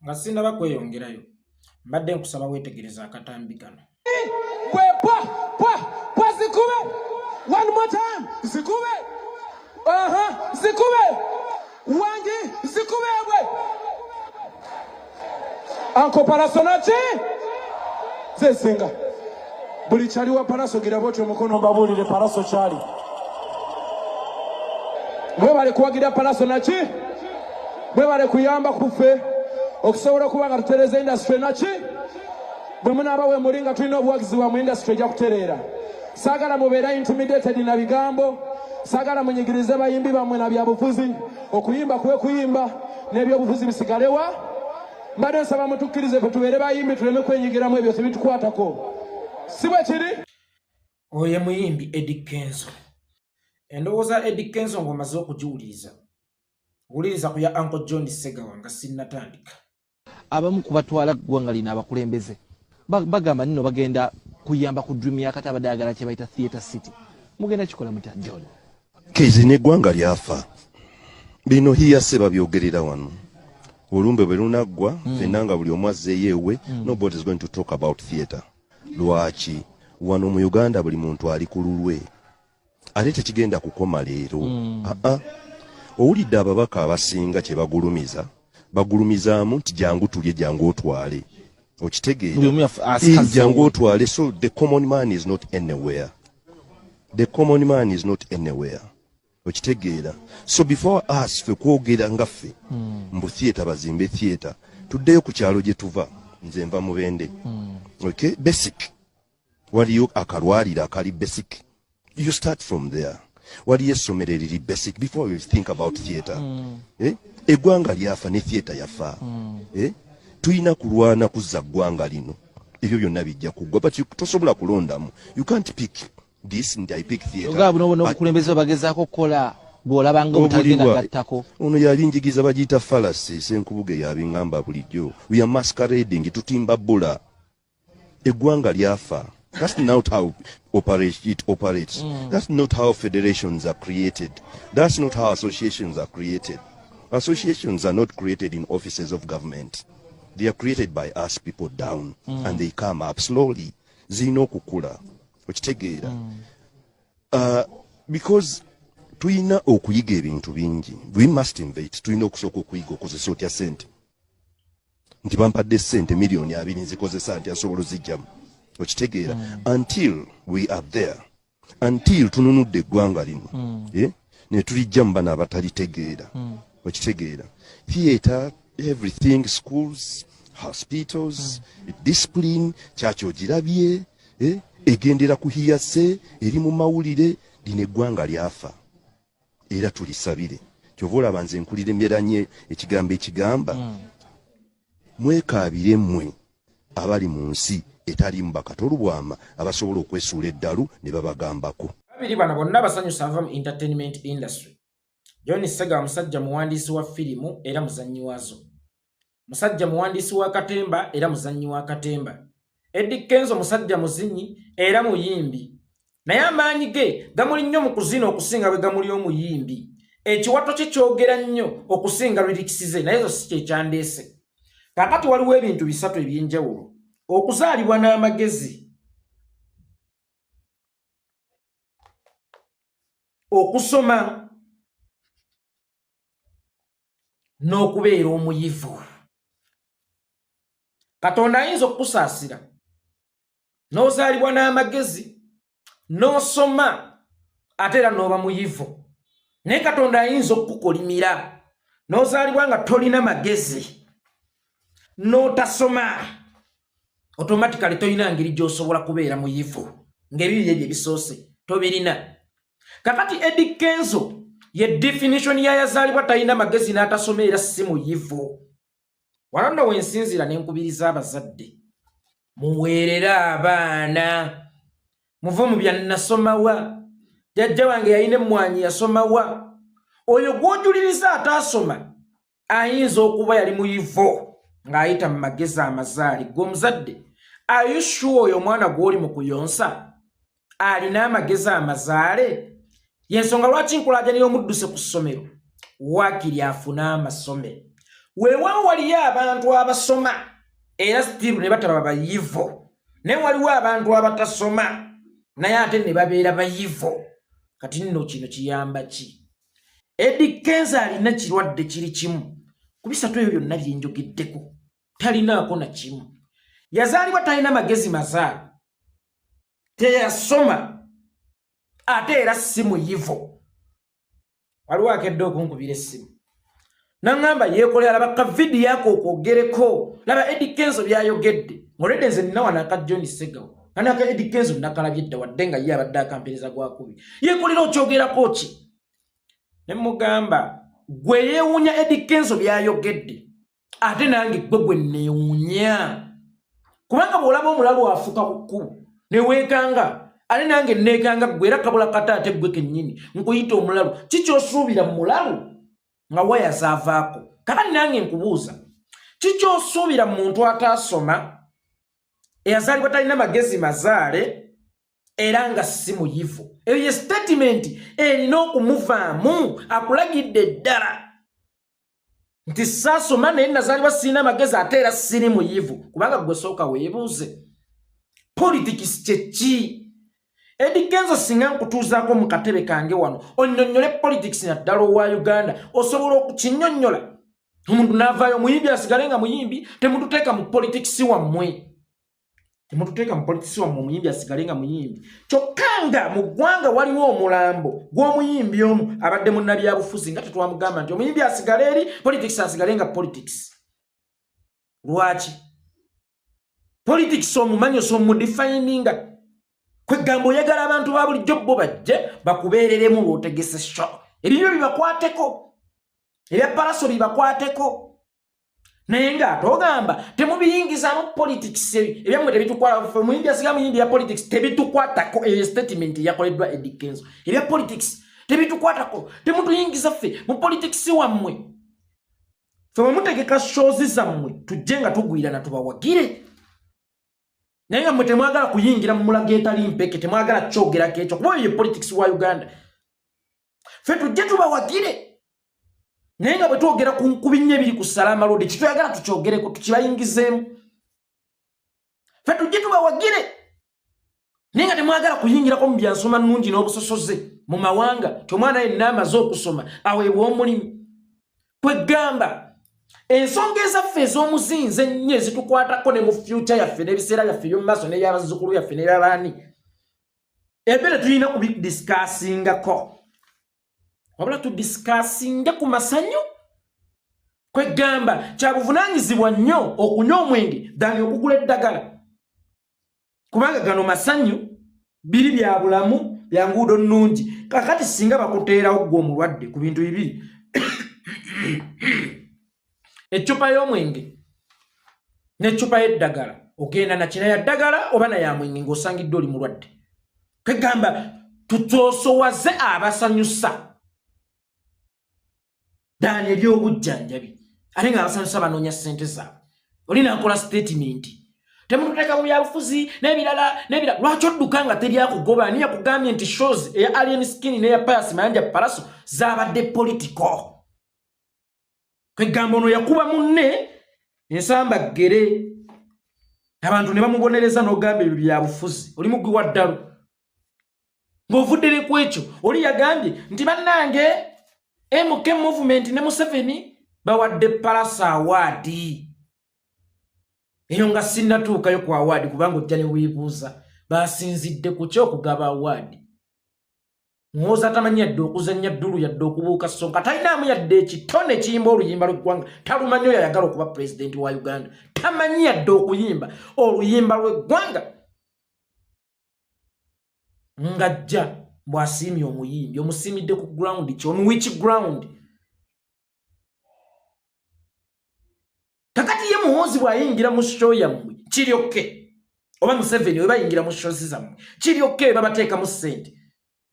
Nga sinnaba kweyongerayo, mbadde nkusaba weetegereze akatambi kano. Gwe pwa pwa pwa zikube. One more time zikube. Aha zikube. Wangi zikube gwe. Anko Palaso naki? Zesinga. Buli kyali wa Palaso gira bwoti omukono mbabuulire Palaso kyali. Mwebale kuwagira Palaso naki? Mwebale kuyamba kuffe okusobola okuba nga tutereeza industry naki? Bwe munaaba we muli nga tulina obuwagizi bwammwe industry ejja kutereera. Saagala mubeera intimidated na bigambo, saagala munyigirize bayimbi bammwe na byabufuzi. Okuyimba kwe kuyimba n'ebyobufuzi bisigale wa? Mbadde nsaba mutukkirize ffe tubeere bayimbi tuleme kwenyigiramu ebyo tebitukwatako. Si bwe kiri? Oyo ye muyimbi Eddy Kenzo. Endowooza ya Eddy Kenzo ng'omaze okugiwuliriza, wuliriza ku ya Uncle John Ssegawa nga sinnatandika. Abamu ku batwala ggwanga lino abakulembeze bagamba nino bagenda kuyamba ku dream ya kati abadde ayagala kye bayita theatre city. Mugenda kikola mutya John? Kezi n'eggwanga lyafa. Bino hiyase babyogerera wano. Olumbe bwe lunaggwa ffenna nga buli omu azzeeyo ewuwe, nobody is going to talk about theatre. Lwaki? Wano mu Uganda buli muntu ali ku lulwe. Ate tekigenda kukoma leero. Aa. Owulidde ababaka abasinga kye bagulumiza, bagulumizaamu nti jangu tulye, jangu otwale. Okitegeera? Buli omu asikaza Jangu otwale. So the common man is not anywhere. The common man is not anywhere. Okitegeera? So before us ffe kwogera nga ffe mbu theatre bazimbe theatre, tuddeyo ku kyalo gye tuva. Nze nva Mubende. Okay? Basic. Waliyo akalwaliro akali basic. You start from there. Waliyo essomero eriri basic before you think about theatre. Eggwanga lyafa ne theatre yafa. Tulina kulwana kuzza ggwanga lino. Ebyo byonna bijja kuggwa, but tosobola kulondamu. You can't pick this and I pick theatre. Ogaba buno buno obukulembeze bagezaako okukola bw'olaba nga obutagenda Obuliwa. gattako. Ono yali njigiza bagiyita fallacy, Ssenkubuge yabingamba bulijjo. We are masquerading, tutimba bbula. Eggwanga lyafa. That's not how it operates. That's not how federations are created. That's not how associations are created. Associations are not created in offices of government. They are created by us people down, and they come up slowly. Zirina okukula. Okitegeera? Because tulina okuyiga ebintu bingi. We must invent. Tulina okusooka okuyiga okozesa otya ssente. Nti bampadde ssente 20 million nzikozesa nti asobola ozijjamu. Okitegeera? Until we are there, until tununudde eggwanga lino, ne tulijja mu bano abatalitegeera. Okitegeera? Theatre, everything, schools, hospitals, discipline, kyaki ogirabye, egendera ku hiyase eri mu mawulire. Lino eggwanga lyafa era tulisabire. Kyova olaba nze nkulira emmeranye ekigambo ekigamba mwekaabire mmwe abali mu nsi etaliimu bakatolubwama abasobola okwesuula eddalu ne babagambako. Babiri bano bonna basanyusa ava mu entertainment industry. John Ssegawa musajja muwandiisi wa firimu era muzannyi waazo. Musajja muwandiisi wa katemba era muzannyi wa katemba. Eddy Kenzo musajja muzinyi era muyimbi. Naye amaanyi ge gamuli nnyo mu kuzina okusinga bwe gamuli omuyimbi. Ekiwato kye kyogera nnyo okusinga lyrics ze, naye zo si kye kyandeese. Kaakati waliwo ebintu bisatu eby'enjawulo. Okuzaalibwa n'amagezi, okusoma n'okubeera omuyivu. Katonda ayinza okukusaasira n'ozaalibwa n'amagezi n'osoma ate era n'oba muyivu, naye Katonda ayinza okukukolimira n'ozaalibwa nga tolina magezi n'otasoma, automatically tolina ngeri gy'osobola kubeera muyivu ng'ebibiri ebyo ebisoose tobirina. Kakati Eddy Kenzo ye definition ya yazaalibwa talina magezi n'atasoma era si muyivu. Wano nno wensinziira ne nkubiriza abazadde, muweerere abaana, muve mu bya nasomawa, jjajja wange yalina emmwanyi yasomawa. Oyo gw'ojuliriza ataasoma ayinza okuba yali muyivu ng'ayita mu magezi amazaali. Gwe omuzadde, are you sure oyo omwana gw'oli mu kuyonsa alina amagezi amazaale? Yensonga lwaki nkulaajanira omudduse ku ssomero, waakiri afune amasome. Weewaawo waliyo abantu abasoma era still ne bataba bayivu, naye waliwo abantu abatasoma naye ate ne babeera bayivu. Kati nno kino kiyamba ki? Eddy Kenzo alina kirwadde kiri kimu ku bisatu ebyo byonna byenjogeddeko, talinaako na kimu. Yazaalibwa talina magezi mazaale, teyasoma, ate era si muyivu. Waliwo akedde okunkubira essimu naŋŋamba yeekolera, laba ka vidiyo ako okwogereko, laba Eddy Kenzo byayogedde. Ng'olwedde nze nina wano aka John Segawa, kani aka Eddy Kenzo nakalabye dda, wadde nga ye abadde akampereza gwakubi. Yeekolera okyogerako ki? Ne mugamba, gwe yeewuunya Eddy Kenzo byayogedde, ate nange gwe gwe neewuunya, kubanga bw'olaba omulalu afuka ku kkubo neweekanga, ate nange neekanga gwe, era kabula kata ate gwe kennyini nkuyita omulalu. Kikyosuubira mu mulalu nga waya zaavaako? Kakati nange nkubuuza, kikyosuubira mu muntu ataasoma, eyazaalibwa talina magezi mazaale, era nga si muyivu? Eyo ye statement erina okumuvaamu. Akulagidde ddala nti saasoma, naye nazaalibwa sirina magezi, ate era siri muyivu. Kubanga gwe sooka weebuuze, politics kyeki? Eddy Kenzo, singa nkutuuzaako mu katebe kange wano onnyonnyole politics naddala owa Uganda, osobola okukinnyonnyola? Omuntu n'avaayo, omuyimbi asigale nga muyimbi, temututeeka mu politics wammwe, temututeeka mu politics wammwe, omuyimbi asigale nga muyimbi. Kyokka nga mu ggwanga waliwo omulambo gw'omuyimbi omu abadde munnabyabufuzi, nga tetwamugamba nti omuyimbi asigale eri, politics asigale nga politics. Lwaki politics omumanyi osomudefininga? Kwegamba oyagala abantu ba bulijjo bo bajje bakubeereremu lw'otegese show, ebibyo bibakwateko, ebya Pallaso bibakwateko, naye ng'ate ogamba temubiyingizaamu politics, ebyammwe tebitukwata. Muyimbi asiga muyimbi, ya politics tebitukwatako. Eyo statement yakoleddwa Eddy Kenzo: ebya politics tebitukwatako, temutuyingiza ffe mu politics wammwe. Ffe bwe mutegeka shows zammwe tujje nga tugwirana tubawagire, naye nga mmwe temwagala kuyingira mu mulago etali mpeke, temwagala kyogerako ekyo, kuba oyo ye politics wa Uganda. Ffe tujje tubawagire, naye nga bwe twogera ku nkubi nnyo ebiri ku Salama Road, kitwagala tukyogereko, tukibayingizeemu. Ffe tujje tubawagire, naye nga temwagala kuyingirako mu byansoma nnungi n'obusosoze mu mawanga, ti omwana yenna amaze okusoma aweebwa omulimu. Kwegamba ensonga ezaffe ez'omuzinzi ennyo ezitukwatako ne mu future yaffe n'ebiseera byaffe eby'omu maaso n'ebyabazzukulu byaffe n'ebyabaani, ebyo tetulina kubidiscussingako, wabula tudiscussinge ku masanyu. Kwegamba kyabuvunaanyizibwa nnyo okunywa omwenge ddani okugula eddagala, kubanga gano masanyu, biri bya bulamu, bya nguudo nnungi. Kakati singa bakuteerawo ggwe omulwadde ku bintu bibiri, eccupa y'omwenge n'eccupa y'eddagala, ogenda nakina ya ddagala oba naya mwenge ng'osangiddwa oli mulwadde? Kwegamba tutoosowaze abasanyusa ddaani ebyobujjanjabi, ate nga abasanyusa banoonya ssente zaabwe. Oli nakola statement, temututeeka mu byabufuzi n'ebirala n'ebirala. Lwaki odduka nga teryakugoba? Ani yakugambye nti shows eya Alien Skin n'eya Pius Mayanja Pallaso zabadde political? Kwegamba ono yakuba munne ensamba ggere, abantu ne bamubonereza, n'ogamba ebyo byabufuzi. Oli mugwi wa ddalu ng'ovudde ne ku ekyo. Oli yagambye nti bannange, MK Movement ne Museveni bawadde Pallaso award. Eyo nga sinnatuukayo ku award, kubanga ojja ne weebuuza basinzidde ku ki okugaba award. Muhoozi atamanyi yadde okuzannya ddulu, yadde okubuuka sonka, talinaamu yadde ekitone ekiyimba oluyimba lw'eggwanga, talumanyi. Oyo ayagala okuba pulezidenti wa Uganda tamanyi yadde okuyimba oluyimba lw'eggwanga, ng'ajja bw'asiimye omuyimbi. Omusiimidde ku ground ki? On which ground? Kakati ye Muhoozi bw'ayingira mu show yammwe kiryokke, oba Museveni we bayingira mu shows zammwe kiryokke, babateekamu ssente,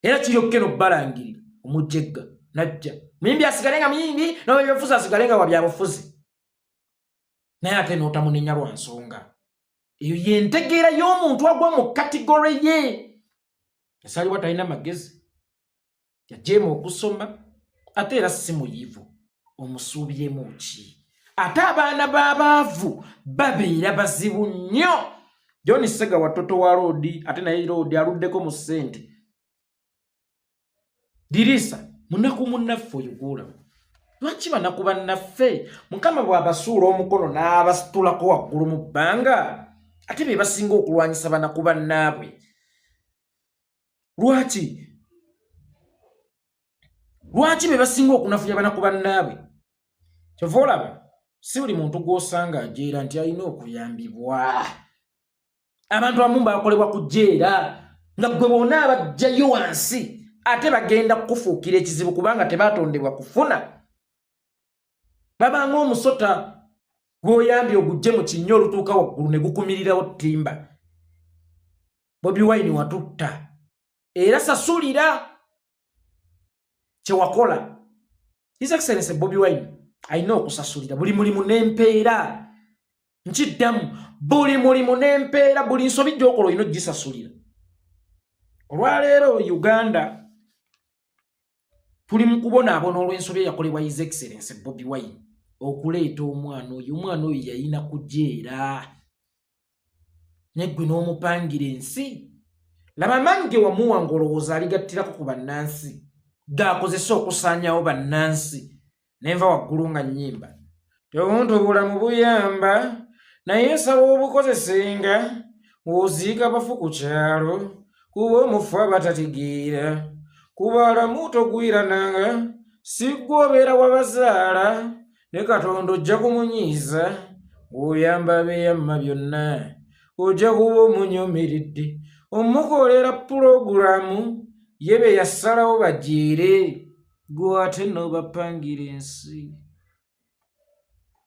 era kiryokke nobalangirira omujegga najja. Muyimbi asigale nga muyimbi, nobebyobufuzi asigale nga wabyabufuzi, naye ate n'otamunenya lwa nsonga eyo. Yentegeera y'omuntu agwa mu category ye. Yasalibwa talina magezi, yajeema okusoma, ate era si muyivu. Omusuubiremu ki? Ate abaana b'abaavu babeera bazibu nnyo. John Ssegawa toto wa loodi, ate naye loodi aluddeko mu ssente. Dirisa munaku munnaffe oyo gwolaba. Lwaki banaku bannaffe Mukama bw'abasuula omukono n'abasitulako waggulu mu bbanga, ate be basinga okulwanyisa banaku bannaabwe? Lwaki? Lwaki be basinga okunafuya banaku bannaabwe? Kyova olaba si buli muntu gw'osanga ajeera nti alina okuyambibwa. Abantu abamu bakolebwa kujeera nga gwe bona abajjayo wansi ate bagenda kukufuukira ekizibu, kubanga tebatondebwa kufuna. Babanga omusota gw'oyambye ogujje mu kinnya, olutuuka waggulu ne gukumirirawo ttimba. Bobi Wine watutta, era sasulira kyewakola. His Excellence Bobi Wine alina okusasulira buli mulimu n'empeera. Nkiddamu, buli mulimu n'empeera, buli nsobi gy'okola olina ogisasulira. Olwaleero Uganda tuli mu kubonaabona olw'ensobi eyakolebwa His Excellence Bobi Wine okuleeta omwana oyo. Omwana oyo yalina kujeera, neggwe n'omupangira ensi. Laba amaanyi ge wamuwa ng'olowooza aligattirako ku bannansi, gaakozesa okusaanyawo bannansi. Nenva waggulu nga nnyimba, obuntu bulamu buyamba, naye nsaba obukozesenga ng'oziika bafu ku kyalo, kuba omufu abatategeera kubalamu togwirananga. Siggwe obeera wabazaala, ne Katonda ojja kumunyiiza. Ng'oyamba beyamma byonna, ojja kuba omunyomeredde omukolera pulogulaamu ye be yasalawo bajeere, gwe ate n'obapangira ensi.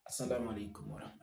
Assalamu alaikum warahmatullahi.